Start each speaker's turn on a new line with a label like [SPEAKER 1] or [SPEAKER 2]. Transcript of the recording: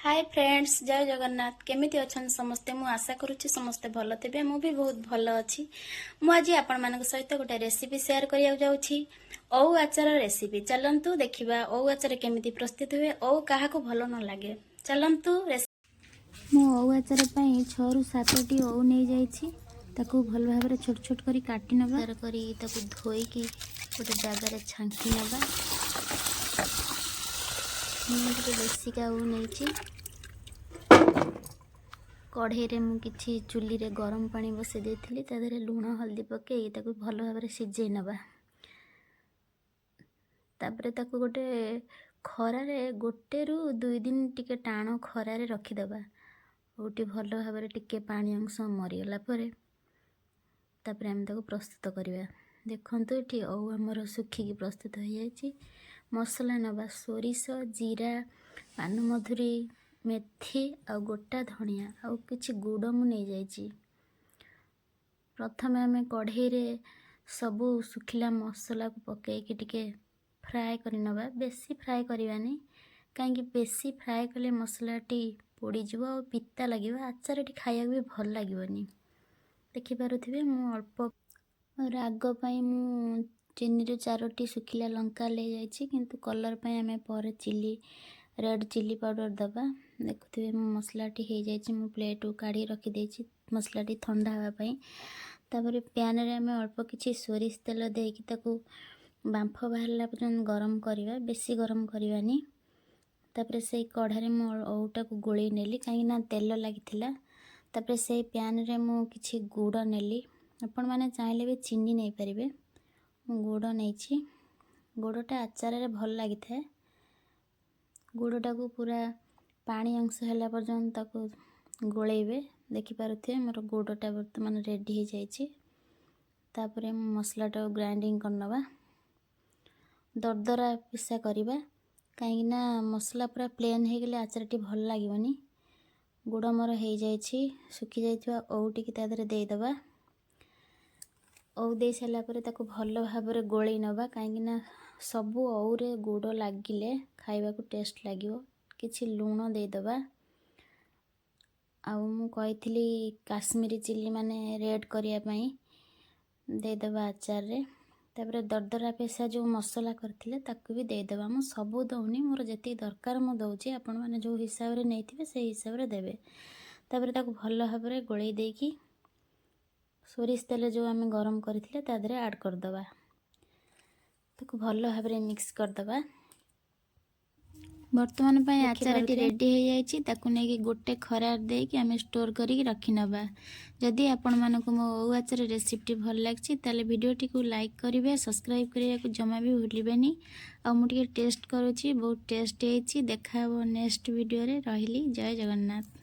[SPEAKER 1] ହାଏ friends, ଜୟ ଜଗନ୍ନାଥ। କେମିତି ଅଛନ୍ତି ସମସ୍ତେ? ମୁଁ ଆଶା କରୁଛି ସମସ୍ତେ ଭଲ ଥିବେ। ମୁଁ ବି ବହୁତ ଭଲ ଅଛି। ମୁଁ ଆଜି ଆପଣମାନଙ୍କ ସହିତ ଗୋଟେ ରେସିପି ସେୟାର କରିବାକୁ ଯାଉଛି, ଓଉ ଆଚାର ରେସିପି। ଚାଲନ୍ତୁ ଦେଖିବା ଓଉ ଆଚାର କେମିତି ପ୍ରସ୍ତୁତ ହୁଏ। ଓଉ କାହାକୁ ଭଲ ନ ଲାଗେ? ଚାଲନ୍ତୁ। ମୁଁ ଓଉ ଆଚାର ପାଇଁ ଛଅରୁ ସାତଟି ଓଉ ନେଇଯାଇଛି। ତାକୁ ଭଲ ଭାବରେ ଛୋଟ ଛୋଟ କରି କାଟି ନେବା କରି ତାକୁ ଧୋଇକି ଗୋଟେ ଜାଗାରେ ଛାଙ୍କି ନେବା। ମୁଁ ଟିକେ ବେଶିକା ଓଉ ନେଇଛି। କଢ଼େଇରେ ମୁଁ କିଛି ଚୁଲିରେ ଗରମ ପାଣି ବସାଇ ଦେଇଥିଲି। ତା ଦେହରେ ଲୁଣ, ହଳଦୀ ପକାଇ ତାକୁ ଭଲ ଭାବରେ ସିଝେଇ ନେବା। ତାପରେ ତାକୁ ଗୋଟେ ଖରାରେ 1ରୁ 2 ଦିନ ଟିକେ ଟାଣ ଖରାରେ ରଖିଦେବା। ଓଉଟି ଭଲ ଭାବରେ ଟିକେ ପାଣି ଅଂଶ ମରିଗଲା ପରେ ତାପରେ ଆମେ ତାକୁ ପ୍ରସ୍ତୁତ କରିବା। ଦେଖନ୍ତୁ, ଏଠି ଓଉ ଆମର ଶୁଖିକି ପ୍ରସ୍ତୁତ ହୋଇଯାଇଛି। ମସଲା ନେବା: ସୋରିଷ, ଜିରା, ପାନମଧୁରୀ, ମେଥି ଆଉ ଗୋଟା ଧଣିଆ ଆଉ କିଛି ଗୁଡ଼ ମୁଁ ନେଇଯାଇଛି। ପ୍ରଥମେ ଆମେ କଢ଼େଇରେ ସବୁ ଶୁଖିଲା ମସଲାକୁ ପକାଇକି ଟିକେ ଫ୍ରାଏ କରିନେବା। ବେଶୀ ଫ୍ରାଏ କରିବାନି, କାହିଁକି ବେଶୀ ଫ୍ରାଏ କଲେ ମସଲାଟି ପୋଡ଼ିଯିବ ଆଉ ପିତା ଲାଗିବ, ଆଚାରଟି ଖାଇବାକୁ ବି ଭଲ ଲାଗିବନି। ଦେଖିପାରୁଥିବେ, ମୁଁ ଅଳ୍ପ ରାଗ ପାଇଁ ମୁଁ ତିନିରୁ ଚାରୋଟି ଶୁଖିଲା ଲଙ୍କା ନେଇଯାଇଛି, କିନ୍ତୁ କଲର୍ ପାଇଁ ଆମେ ପରେ ରେଡ଼୍ ଚିଲି ପାଉଡ଼ର ଦେବା। ଦେଖୁଥିବେ, ମୋ ମସଲାଟି ହେଇଯାଇଛି। ମୁଁ ପ୍ଲେଟ୍କୁ କାଢ଼ି ରଖିଦେଇଛି ମସଲାଟି ଥଣ୍ଡା ହେବା ପାଇଁ। ତାପରେ ପ୍ୟାନ୍ରେ ଆମେ ଅଳ୍ପ କିଛି ସୋରିଷ ତେଲ ଦେଇକି ତାକୁ ବାମ୍ଫ ବାହାରିଲା ପର୍ଯ୍ୟନ୍ତ ଗରମ କରିବା। ବେଶୀ ଗରମ କରିବାନି। ତାପରେ ସେଇ କଢ଼ାରେ ମୁଁ ଓଉଟାକୁ ଗୋଳେଇ ନେଲି, କାହିଁକିନା ତେଲ ଲାଗିଥିଲା। ତାପରେ ସେଇ ପ୍ୟାନ୍ରେ ମୁଁ କିଛି ଗୁଡ଼ ନେଲି। ଆପଣମାନେ ଚାହିଁଲେ ବି ଚିନି ନେଇପାରିବେ। ମୁଁ ଗୁଡ଼ ନେଇଛି। ଗୁଡ଼ଟା ଆଚାରରେ ଭଲ ଲାଗିଥାଏ। ଗୁଡ଼ଟାକୁ ପୁରା ପାଣି ଅଂଶ ହେଲା ପର୍ଯ୍ୟନ୍ତ ତାକୁ ଗୋଳେଇବେ। ଦେଖିପାରୁଥିବେ, ମୋର ଗୁଡ଼ଟା ବର୍ତ୍ତମାନ ରେଡ଼ି ହେଇଯାଇଛି। ତାପରେ ମୁଁ ମସଲାଟାକୁ ଗ୍ରାଇଣ୍ଡିଙ୍ଗ କରିନେବା। ଦରଦରା ପିସା କରିବା, କାହିଁକିନା ମସଲା ପୁରା ପ୍ଲେନ୍ ହେଇଗଲେ ଆଚାରଟି ଭଲ ଲାଗିବନି। ଗୁଡ଼ ମୋର ହେଇଯାଇଛି। ଶୁଖି ଯାଇଥିବା ଓଉ ଟିକେ ତା ଦେହରେ ଦେଇଦେବା। ଓଉ ଦେଇ ସାରିଲା ପରେ ତାକୁ ଭଲ ଭାବରେ ଗୋଳେଇ ନେବା, କାହିଁକିନା ସବୁ ଓଉରେ ଗୁଡ଼ ଲାଗିଲେ ଖାଇବାକୁ ଟେଷ୍ଟ ଲାଗିବ। କିଛି ଲୁଣ ଦେଇଦେବା। ଆଉ ମୁଁ କହିଥିଲି କାଶ୍ମୀରୀ ଚିଲି, ମାନେ ରେଡ଼୍ କରିବା ପାଇଁ ଦେଇଦେବା ଆଚାରରେ। ତାପରେ ଦରଦରା ପେସା ଯେଉଁ ମସଲା କରିଥିଲେ, ତାକୁ ବି ଦେଇଦେବା। ମୁଁ ସବୁ ଦେଉନି, ମୋର ଯେତିକି ଦରକାର ମୁଁ ଦେଉଛି। ଆପଣମାନେ ଯେଉଁ ହିସାବରେ ନେଇଥିବେ, ସେଇ ହିସାବରେ ଦେବେ। ତାପରେ ତାକୁ ଭଲ ଭାବରେ ଗୋଳେଇ ଦେଇକି ସୋରିଷ ତେଲ ଯେଉଁ ଆମେ ଗରମ କରିଥିଲେ, ତା ଦେହରେ ଆଡ଼୍ କରିଦେବା। ତାକୁ ଭଲ ଭାବରେ ମିକ୍ସ କରିଦେବା। ବର୍ତ୍ତମାନ ପାଇଁ ଆଚାରଟି ରେଡ଼ି ହେଇଯାଇଛି। ତାକୁ ନେଇକି ଗୋଟେ ଖରାରେ ଦେଇକି ଆମେ ଷ୍ଟୋର୍ କରିକି ରଖିନେବା। ଯଦି ଆପଣମାନଙ୍କୁ ମୋ ଓଉ ଆଚାର ରେସିପିଟି ଭଲ ଲାଗିଛି, ତାହେଲେ ଭିଡ଼ିଓଟିକୁ ଲାଇକ୍ କରିବେ। ସବସ୍କ୍ରାଇବ୍ କରିବାକୁ ଜମା ବି ଭୁଲିବେନି। ଆଉ ମୁଁ ଟିକେ ଟେଷ୍ଟ କରୁଛି, ବହୁତ ଟେଷ୍ଟ ହେଇଛି। ଦେଖା ହେବ ନେକ୍ସଟ ଭିଡ଼ିଓରେ। ରହିଲି, ଜୟ ଜଗନ୍ନାଥ।